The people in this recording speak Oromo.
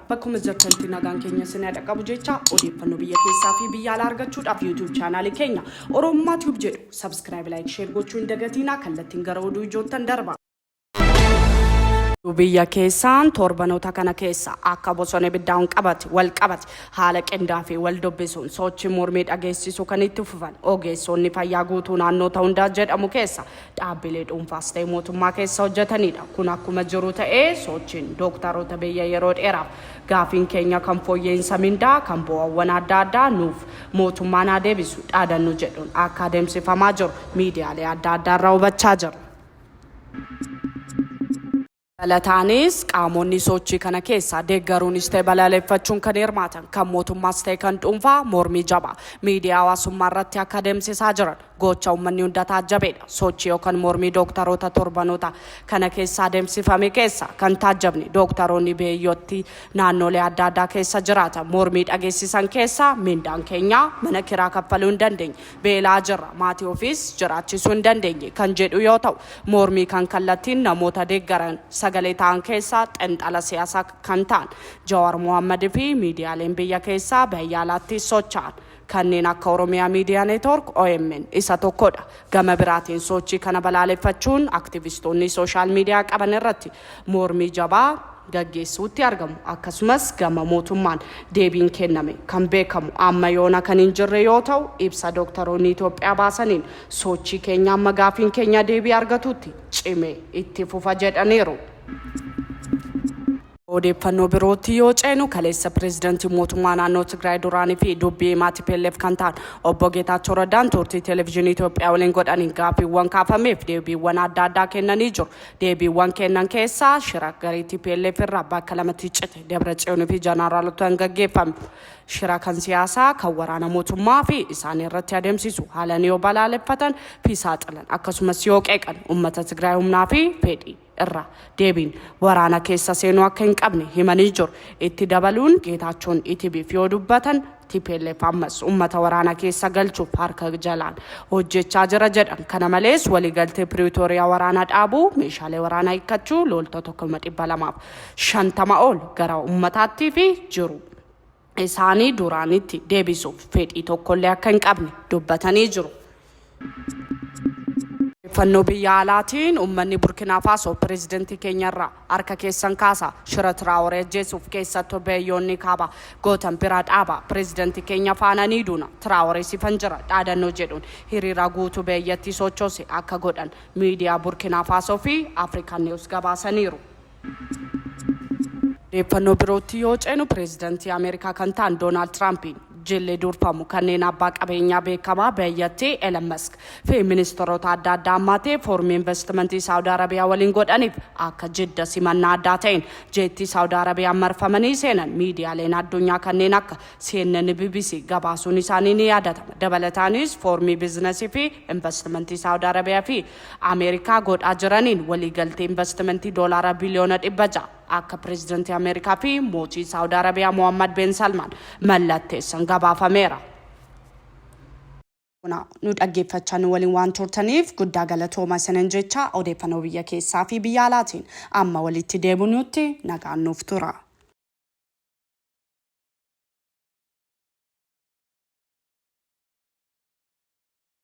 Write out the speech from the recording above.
Bakkuma jirtanitti nagaan keenya isin haa dhaqqabu jecha odeeffannoo biyya keessaa fi biyya alaa argachuudhaaf YouTube chaanaalii keenya Oromummaa Tube jedhu subscribe, like, share gochuu hin dagatiinaa kallattiin gara oduu ijoottan darba. Biyya keessaan torbanoota kana keessa akka bosona ibiddaan qabate wal qabate haala qindaa fi wal dubbisuun sochii mormii dhageessisuu kan itti fufan ogeessonni fayyaa guutuu naannoota hundaa jedhamu keessa dhaabbilee dhuunfaas ta'e mootummaa keessa hojjetanidha. Kun akkuma jiru ta'ee sochiin dooktaroota biyya yeroo dheeraaf gaafiin keenya kan fooyya'insa mindaa kan bu'aawwan adda addaa nuuf mootummaan haa deebisu dhaadannoo jedhuun akka adeemsifamaa jiru miidiyaalee adda addaa irraa hubachaa jirra. Dabalataanis qaamonni sochii kana keessa deeggaruunis ta'e balaaleffachuun kan hirmaatan kan mootummaas ta'e kan dhuunfaa mormii jabaa miidiyaa hawaasummaa irratti akka adeemsisaa jiran gocha uummanni hunda taajjabeedha. Sochii yookaan mormii dooktaroota torbanoota kana keessa adeemsifame keessa kan taajjabne dooktaroonni beeyyotti naannolee adda addaa keessa jiraatan mormii dhageessisan keessa mindaan keenya mana kiraa kaffaluu hin dandeenye beelaa jirra maatii ofiis jiraachisuu hin dandeenye kan jedhu yoo ta'u mormii kan kallattiin namoota deeggaran sagalee ta'an keessaa xinxala siyaasaa kan ta'an Jawaar Mohammad fi miidiyaaleen biyya keessaa biyya alaatti socho'an kanneen akka Oromiyaa Miidiyaa Neetwork OMN isa tokkodha. Gama biraatiin sochii kana balaaleffachuun aktivistoonni sooshaal miidiyaa qaban irratti mormii jabaa gaggeessuutti argamu. Akkasumas gama mootummaan deebiin kenname kan beekamu amma yoona kan hin jirre yoo ta'u ibsa dooktaroonni Itoophiyaa baasaniin sochii keenya amma gaafiin keenya deebii argatutti cimee itti fufa jedhaniiru. Odeeffannoo birootti yoo ceenu kaleessa pireezidantii mootummaa naannoo Tigraay duraanii fi dubbii himaa TPLF kan ta'an obbo Geetaachoo Raddaan turtii televezyiinii Itoophiyaa waliin godhaniin gaaffiiwwan kaafameef deebiiwwan adda addaa kennanii jiru. Deebiiwwan kennan keessaa shira garee TPLF irraa bakka lamatti cite Dabratsiyoonii fi Janaraalotaan gaggeeffame. Shira kan siyaasaa kan waraana mootummaa fi isaanii irratti adeemsisu haalan yoo balaaleffatan fi saaxilan akkasumas yoo qeeqan uummata Tigraay humnaa fi fedhii irra deebiin waraana keessa seenuu akka hin qabne himanii jiru. Itti dabaluun Geetaachoon ETVf yoo dubbatan TPLF ammas uummata waraana keessa galchuuf harka jalaan hojjechaa jira jedhan. Kana malees waliigaltee Piriitooriyaa waraana dhaabuu, meeshaalee waraanaa hiikkachuu, loltoota 250,000 ol gara uummataatti fi jiru isaanii duraanitti deebisuuf fedhii tokkollee akka hin qabne dubbatanii jiru. Odeeffannoo biyya alaatiin uummanni Burkinaa Faasoo pireezidantii keenyarraa harka keessan kaasa shira Tiraawore ajjeesuuf keessattuu biyyoonni kaaba gootan bira dhaaba pireezidantii keenya faana ni duuna Tiraawore sifan jira dhaadannoo jedhuun hiriira guutuu biyyattii sochoose akka godhan miidiyaa Burkinaa Faasoo fi Afrikaan Niwus gabaasaniiru. Odeeffannoo birootti yoo ceenu pireezidantii Ameerikaa kan ta'an Doonaald Tiraampiin jilli durfamu kanneen abbaa qabeenyaa beekamaa biyyattii Elon Musk fi ministeerota adda addaa hammatee foormii investimentii Saawud Arabiyaa waliin godhaniif akka jidda simannaa addaa ta'een jeettii Saawud Arabiyaan marfamanii seenan miidiyaaleen addunyaa kanneen akka CNN BBC gabaasuun isaanii ni yaadatama. Dabalataanis foormii biizinasii fi investimentii Saawud Arabiyaa fi Ameerikaa godhaa jiraniin waliigaltee investimentii doolaara biliyoona 600 akka pireezidantii Ameerikaa fi mootii Saawud Arabiyaa Mohammad Ben Salmaan mallatteessan gabaafameera. Nu dhaggeeffachaa nu waliin waan turtaniif guddaa galatooma isinin jecha odeeffannoo biyya keessaa fi biyya alaatiin amma walitti deebinutti nagaan nuuf tura.